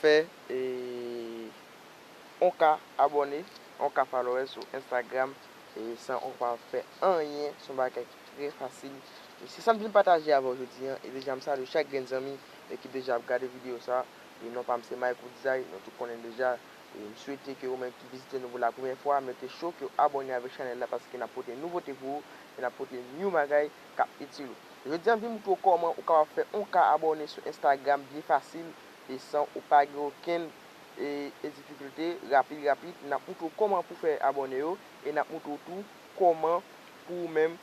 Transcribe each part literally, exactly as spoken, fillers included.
fè e, yon ka abòne, yon ka followers sou Instagram e, san ou pa fè anyen. Se yon bagay ki trè fasil. E se sa m vin pataje avè w jodi a. E deja, m salye chak grenn zanmi e, ki deja ap gade videyo sa. E non pa m se Micro Design, nou tout konnen deja. E m swete ke ou menm ki vizite nou pou la premyè fwa, mete cho ke w abòne avèk chanèl la, paske n ap pote nouvote pou ou e n ap pote new bagay k ap itil ou. Jodi a, m vin montre w kòman ou kapab fè yon ka abòne sou Instagram byen fasil e san ou pa gen okenn e, e difikilte, rapid, rapid. N ap montre w kòman pou fè abòne yo e n ap montre w tou kòman pou ou menm,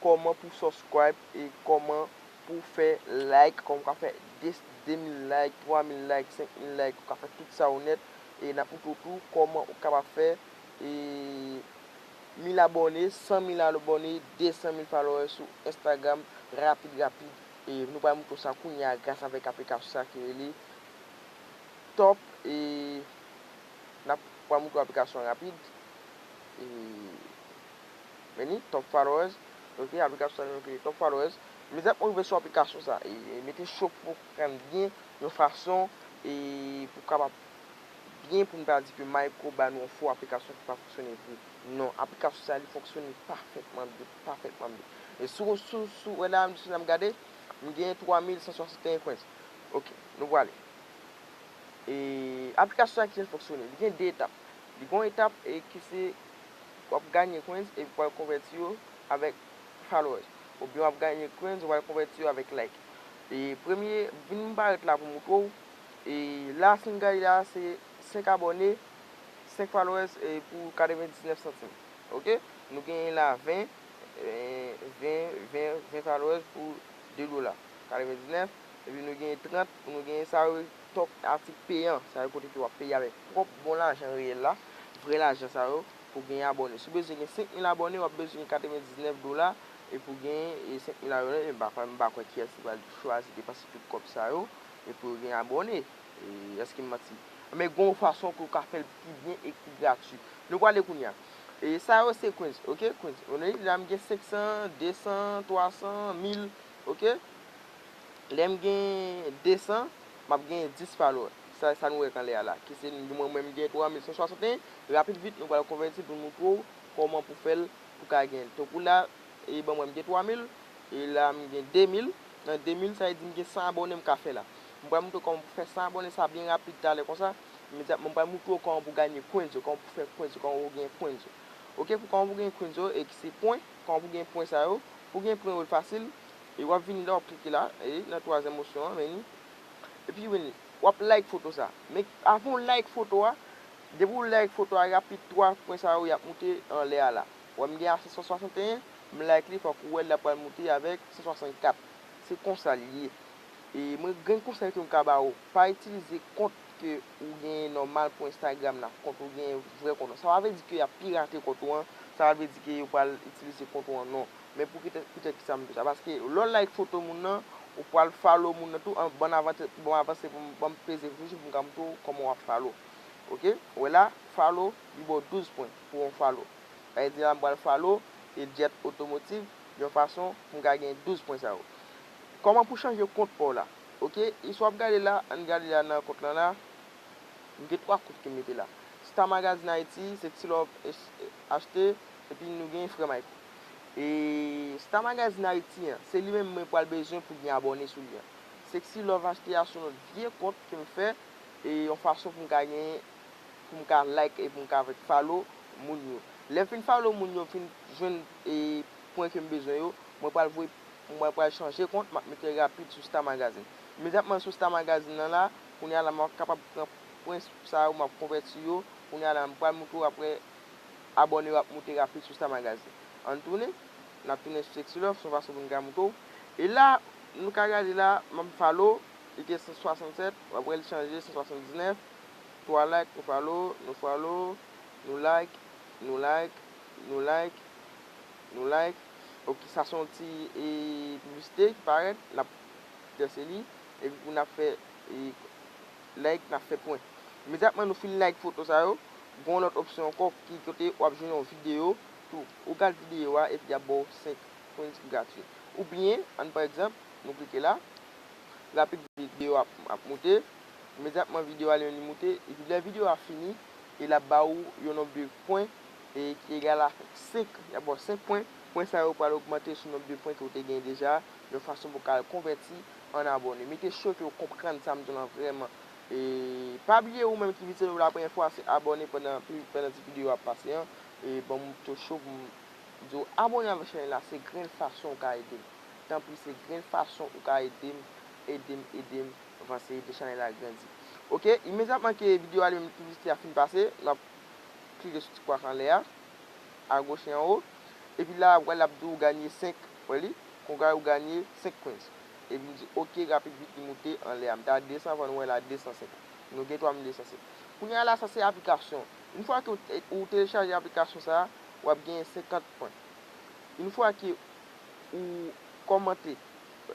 kòman pou subscribe e kòman pou fè like, kòman ou ka fè de, de mil like, twa mil like, senk mil like, ou ka fè tout sa ou nèt. E n ap montre w tou kòman ou kapab fè e, mil abòne, san mil abòne, de san mil followers sou Instagram rapid, rapid. E nou pral montre w sa kounye a gras avèk aplikasyon sa ki rele Top. E n ap pral montre w aplikasyon an rapid. E, men ni Top Followers. Ok, aplikasyon sa nou rele Top Followers. Mezanmi, mwen rive sou aplikasyon sa. E, e mete cho pou w konprann byen yon fason e pou w kapab byen pou n pa di ke Micro ba nou yon fo aplikasyon ki pa fonksyone vre. Non, aplikasyon sa li fonksyone pafètman byen, pafètman byen. E sou, sou, sou, wè la, m deside m gade, m gen twa mil san swasanteyen coins. Ok, nou prale. E aplikasyon sa ki jan l fonksyone, li gen de etap. Li gen yon etap e ki se w ap ganye coins epi w al konvèti yo avèk followers. Oubyen w ap ganye coins, w al konvèti yo avèk like. E premye, vin m parèt la pou montre w. E la, si n gade la, se senk abòne, senk followers e pou katrevendiznèf santim. Ok? Nou genyen la ven, e, ven, ven, ven followers pou de dola, katrevendiznèf. Epi nou genyen trant, pou nou genyen sa yo, top atik peyan, sa yo kote ke w ap peye avèk pwòp bon lajan reyèl la, vrè lajan sa yo, pou genyen abòne. Si w bezwen gen senk mil abòne, w ap bezwen gen katrevendiznèf dola, e pou genyen e senk mil abòne, e m pa kwè, m pa kwè kiyès ki pral chwazi depanse tout kòb sa yo, e pou yo gen abòne. E, èske m manti? Men gen yon fason ke w ka fè l pi byen e pi gratui. Nou prale kounye a. E sa yo se coins, ok? Coins. Ou wè la m gen senk san, de san, twa san, mil, ok? Lè m gen de san, m ap gen dis followers. Sa, sa nou wè k anlè a la. Ki se mwen, mwen m gen twa mil san swasanteyen. Rapid vit, nou pral konvèti pou n montre w kòman pou fè l, pou ka gen l. Tankou la, e ban mwen m gen twa mil, e la m gen de mil. Nan de mil, sa vle di m gen san abòne m ka fè la. M pral montre w kòman pou fè san abòne sa byen rapid talè konsa. Imedyatman, m pral montre w kòman pou ganye coins yo, kòman pou fè coins yo, kòman pou gen coins yo. Ok, pou kòman pou gen coins yo, e ki se pwen, kòman pou gen pwen sa yo. Pou gen pwen yo, l fasil. E w ap vini la, w ap klike la, e nan twazyèm opsyon an, vini. Epi vini, w ap like foto sa. Men avan w like foto a, depi w like foto a, rapid twa pwen sa yo, y ap moute anlè a la. Wè m gen a senk san swasanteyen, m like li, fòk ou wè l ap pral moute avèk san swasannkat. Se konsa l ye. E mwen gen konsèy ke m ka ba ou. Pa itilize kont ke ou genyen nòmal pou Instagram la, kont ou genyen vrè kont ou. Sa pa vle di ke y ap pirate kont ou an, sa pa vle di ke yo pral itilize kont ou an, non. Men pou ki, poutèt ki sa m di sa? Paske lè w like foto moun nan, ou pral follow moun nan tou, an, ban avanse, ban avanse pou m, ban m peze fouch pou m ka montre w kòman w ap follow. Ok? Ou wè la, follow, li ba w douz pwen pou yon follow. Sa vle di la, m pral follow e Jet Automotive yon fason pou m ka gen douz pwen sa yo. Kòman pou chanje kont pa w la? Ok, e si w ap gade la, ann gade la nan kont lan la. M gen twa kont ke m mete la. Star Magazine Haiti, Sexy Love H T, epi nou gen Frè Mike. E Star Magazine Haiti an, se li menm mwen pral bezwen pou gen abòne sou li an. Sexy Love H T a se yon lòt vye kont ke m fè, e yon fason pou m ka gen, pou m ka like e pou m ka follow moun yo. Lè m fin follow moun yo, m fin jwenn e pwen ke m bezwen yo, mwen pral voye, mwen pral chanje kont, m ap mete rapid sou Star Magazine. Imedyatman sou Star Magazine nan la, kounye a la m ap kapab pran pwen sa yo, m ap konvèti yo. Kounye a la m pral montre w apre abòne yo ap moute rapid sou Star Magazine. Ann tounen, n ap tounen sou Sexy Love, se yon fason pou n ka montre w. E la, nou ka gade la, m ap follow, li te san swasannsèt, apre l chanje san swasanndiznèf, twa like, nou follow, nou follow, nou like, nou like, nou like, nou like. Ok, sa se yon ti e, piblisite ki parèt, n ap tèse li, epi pou n ap fè e, like, n ap fè pwen. Imedyatman nou fin like foto sa yo, gen yon lòt opsyon ankò ki kote w ap jwenn yon videyo tou. Ou gad videyo a epi y ap ba w senk coins gratui. Oubyen, ann pa egzanp, nou klike la, rapid videyo ap, ap moute, Imedyatman videyo a li menm li moute, epi lè videyo a fini, e l ap ba ou yon nonb de pwen e ki egal a senk, y ap ba w senk pwen. Pwen sa yo pral ogmante sou nonb de pwen ke w te gen deja, yon fason pou w ka al konvèti an abòne. Mete cho ke w konprann sa m di w lan vrèman. E pa bliye ou menm ki vizite nou la premyè fwa, se abòne pandan, pandan ti videyo a ap pase an. E ban m cho pou m di w abòne avèk chanèl la, se grenn fason ou ka ede m. Tanpri, se grenn fason ou ka ede m, ede m, ede m vanse, ede chanèl la grandi. Oke, imedyatman ke videyo a li menm piblisite a fin pase, n ap klike sou ti kwa sa anlè a, agoch e anwo. Epi la, w ap wè l ap di w ganye senk, wè li, konsa ou ganye senk coins. Epi m di oke, rapid vit li moute anlè a. M te a de san, fò nou wè la de san senk. Nou gen twa mil de san senk. Kounye a la, sa se aplikasyon. Yon fwa ke w te-, ou telechaje aplikasyon sa a, w ap genyen senkant pwen. Yon fwa ke ou kòmante,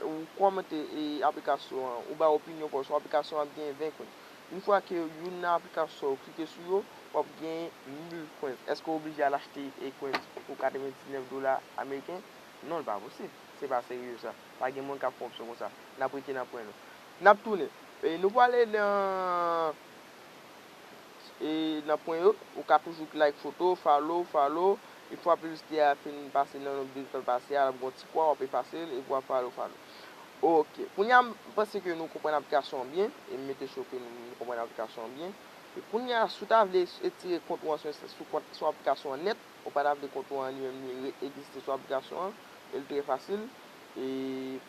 ou kòmante, e, aplikasyon an, ou bay opinyon pa w sou aplikasyon an, w ap genyen ven coins. Yon fwa ke youn nan aplikasyon ou klike sou yo, w ap genyen mil coins. Èske w oblije al achte, e, coins pou katrevendiznèf dola ameriken? Non, li pa posib. Se pa serye sa. Pa gen moun k ap fè opsyon konsa. N ap rete nan pwen nou. N ap tounen. E, nou prale nan e nan pwen yo, ou ka toujou like foto, follow, follow. Yon fwa piblisite a fin pase nan nonb de tan pase a, l ap gen yon ti kwa, w ap efase l, epi w ap follow, follow. Oke. Kounye a, m panse ke nou konprann aplikasyon an byen, e m mete cho ke nou, nou konprann aplikasyon an byen. E kounye a, si w ta vle etire kont ou an sou, sou kont, sou aplikasyon an nèt, ou pa ta vle kont ou an li menm li re-, egziste sou aplikasyon an, e l trè fasil. E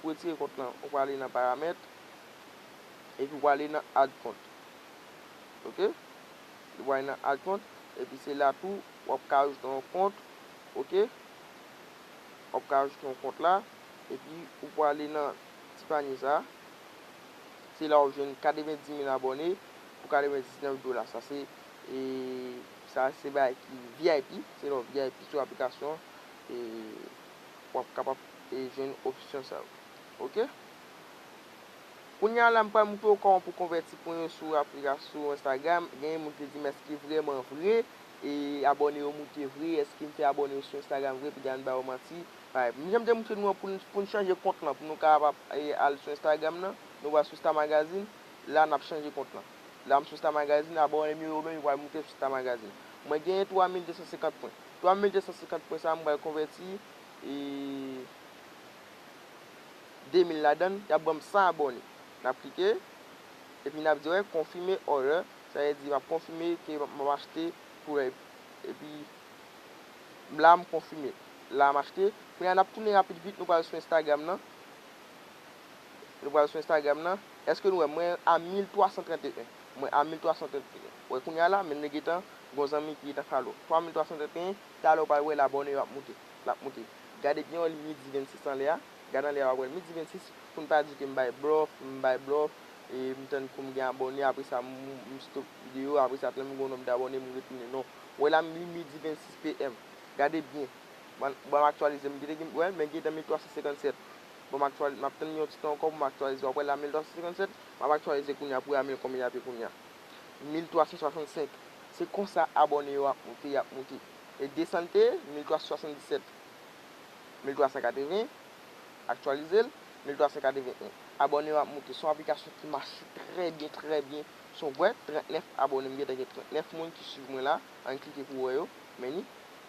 pou etire kont lan, ou prale nan paramèt, epi w prale nan add kont. Oke? Ou prale nan add kont, epi se la tou, w ap ka ajoute yon kont, oke? W ap ka ajoute yon kont la, epi ou prale nan ti panye sa. Se la w jwenn katrevendiz mil abòne pou katrevendiznèf dola. Sa se, e, sa se bagay ki V I P, se lè w V I P sou aplikasyon, e, w ap kapab, e, jwenn opsyon sa yo. Oke? Kounye a la, m pral montre w kòman pou konvèti pwen yo sou aplikasyon, sou Instagram. Genyen moun ki di m èske vrèman vre, e, abòne yo moute vre, èske m fè abòne yo sou Instagram vre, piga m ba yo manti. Alright, m jan m te montre nou an pou n, pou n chanje kont lan, pou nou kapab, e, al sou Instagram nan, nou pral sou Star Magazine, la n ap chanje kont lan. La m sou Star Magazine, abòne m yo, yo menm yo pral moute sou Star Magazine. Mwen genyen twa mil de san senkant pwen. Twa mil de san senkant pwen sa a, m pral konvèti, e, de mil ladan l, y ap ban m san abòne. N ap klike, epi n ap di, wè, konfime order, sa vle di m ap konfime ke m ap, m ap achte pou, epi la m konfime. La m achte. Kounye a n ap tounen rapid vit, nou pral sou Instagram nan. Nou pral sou Instagram nan. Èske nou wè mwen a mil twa san trannteyen? Mwen a mil twa san trannteyen. Wè kounye a la, men nou gentan gon zanmi ki gentan follow. Twa mil twa san trannteyen, talè w pral wè l abòne yo ap moute. L ap moute. Gade byen wè l midi vennsis anlè a. Gade anlè a w ap wè l midi vennsis. Pou n pa di ke m bay blòf, m bay blòf, e m tann kou m gen abòne, apre sa m, m stop videyo, apre sa telman m gon nonb dabòne, m retounen. Non. Wè la m midi vennsis P M. Gade byen. Ban, ban m aktyalize, m gentan gen, wè, men gentan mil twa san senkannsèt. Bon, m aktyalize, m ap tann yon ti tan ankò pou m aktyalize. W ap wè la mil twa san senkannsèt, m ap aktyalize kounye a pou w wè a mil konbyen l ap ye kounye a. Mil twa san swasannsenk. Se konsa abòne yo ap moute, y ap moute. E desann te ye, mil twa san swasanndisèt, mil twa san katreven, aktyalize l, mil twa san katreven en. Abòne yo ap moute. Se yon aplikasyon ki mache trè byen, trè byen. Si w wè, trannèf abòne, m gentan gen trannèf moun ki swiv mwen la. Ann klike pou w wè yo. Men ni,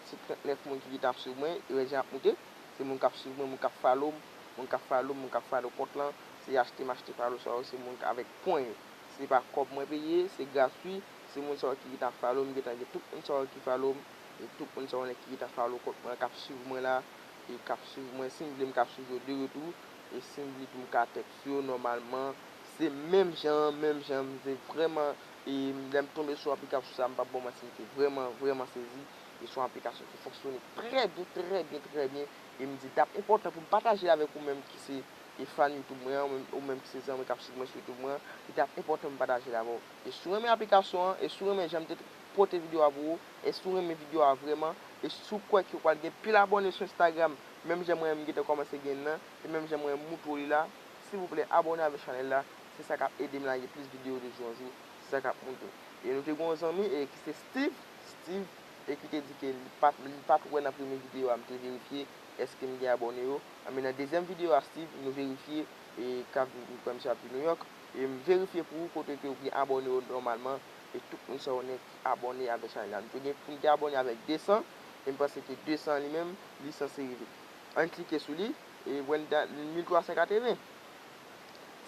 se trannèf moun ki gentan ap swiv mwen. E wè jan ap moute. Se moun k ap swiv mwen, moun k ap follow m, moun k ap follow m, moun k ap follow kont lan. Se achte m achte follow sa yo, se moun k avèk pwen yo. Se pa kòb mwen peye, se gratwi. Se moun sa yo ki gentan ap follow m, gentan gen tout moun sa yo ki follow m. E tout moun sa yo ki gentan follow kont mwen, k ap swiv mwen la, e k ap swiv mwen. Si m vle, m ka swiv yo de retou. E si m vle tou, m ka tèks yo nòmalman. Se menm jan, menm jan, m te vrèman, e lè m tonbe sou aplikasyon sa, m p ap ba w manti, m te vrèman, vrèman sezi. E se yon aplikasyon ki fonksyone trè byen, trè byen, trè byen. E m di, t ap enpòtan pou m pataje l avèk ou menm ki se, e fan YouTube mwen an, ou menm, ou menm ki se zanmi k ap swiv mwen sou YouTube mwen an, li t ap enpòtan pou m pataje l avè w. E si w renmen aplikasyon an, e si w renmen jan m te pote videyo a pou ou, e si w renmen videyo a vrèman, e si w kwè ke w pral gen pil abòne sou Instagram, menm jan mwen menm m gentan kòmanse gen nan, e menm jan mwen montre w li la, silvouplè, abòne avèk chanèl la, se sa k ap ede m lage plis videyo de jou an jou, se sa k ap monte. E nou te gen yon zanmi, e ki se Steve, Steve, e ki te di ke li pa t, li pa t wè nan premye videyo a, m te verifye èske m gen abòne yo. Anben, nan dezyèm videyo a, Steve, nou verifye, e k ap vin, m kwè misye ap vin New York. E m verifye pou ou kote ke ou gen abòne yo nòmalman. E tout moun sa yo nèt ki abòne avèk chanèl la. M te gen, m te abòne avèk de san, e m panse ke de san li menm, li sanse rive. Ann klike sou li, e Brenda, mil twa san katreven.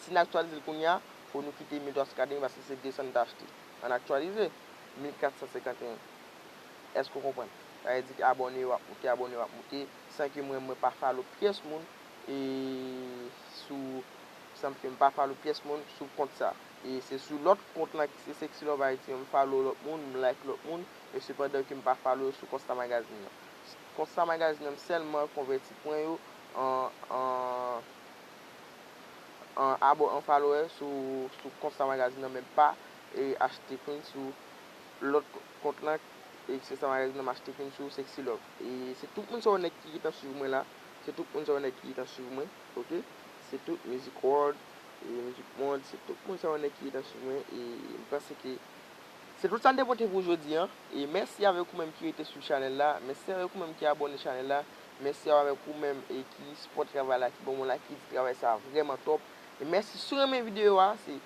Si n aktyalize l kounye a, fò nou kite mil twa san katreven paske se de san n t achte. Ann aktyalize, mil kat san senkanteyen. Èske w konprann? Sa vle di ke abòne yo ap moute, abòne yo ap moute, san ke mwen, mwen pa follow pyès moun, e sou, san ke m pa follow pyès moun sou kont sa. E se sou lòt kont lan ki se Sexy Love Haiti, m follow lòt moun, m like lòt moun, e sepandan ke m pa follow yo sou Konsta Magazine nan. Konsta Magazine nan, m sèlman konvèti pwen yo an, an, an abò-, an follower sou, sou Konsta Magazine nan, men pa, e, achte pwen sou lòt kont lan, e, Konsta Magazine nan, m achte pwen sou Sexy Love. E se tout moun sa yo nèt ki gentan swiv mwen la. Se tout moun sa yo nèt ki gentan swiv mwen, oke? Se tout Music World, e, Music Monde, se tout moun sa yo nèt ki gentan swiv mwen, e m panse ke se tout sa n te pote pou jodi an. E mèsi avèk ou menm ki rete sou chanèl la. Mèsi avèk ou menm ki abòne chanèl la. Mèsi avèk ou menm e ki sipòte travay la, ki ban m yon like, ki di travay sa vrèman top. E mèsi si w renmen videyo a, se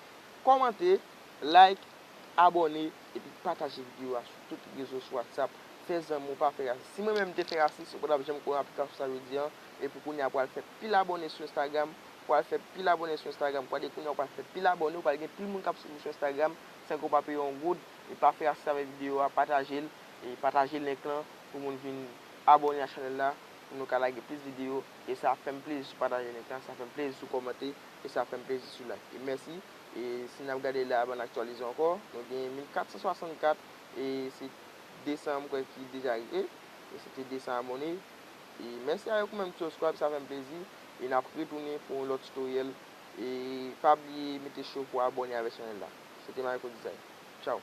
kòmante, like, abòne, epi pataje videyo a sou tout rezo, sou WhatsApp. Fè zanmi w pa fè rasis. Si mwen menm m te fè rasis, ou pa t ap janm konnen aplikasyon sa jodi an. Epi kounye a pral fè pil abòne sou Instagram, pral fè pil abòne sou Instagram. Kounye a pral fè pil abòne, ou pral gen pil moun k ap swiv ou sou Instagram san ke w pa peye yon goud. E pa fè rasis avèk videyo a, pataje l, e pataje link lan pou moun vin abòne a chanèl la, pou nou ka lage plis videyo. E sa fè m plezi si w pataje link lan, sa fè m plezi si w kòmante, e sa fè m plezi si w like. E mèsi. E si n ap gade la, ban n aktyalize ankò, nou gen mil kat san swasannkat, e se de san m kwè ki deja rive. E se te de san abòne. E mèsi avèk ou menm ki subscribe, sa fè m plezi. E n ap retounen pou yon lòt tutorial. E pa bliye mete cho pou abòne avèk chanèl la. Se te Marco Design. Tchao.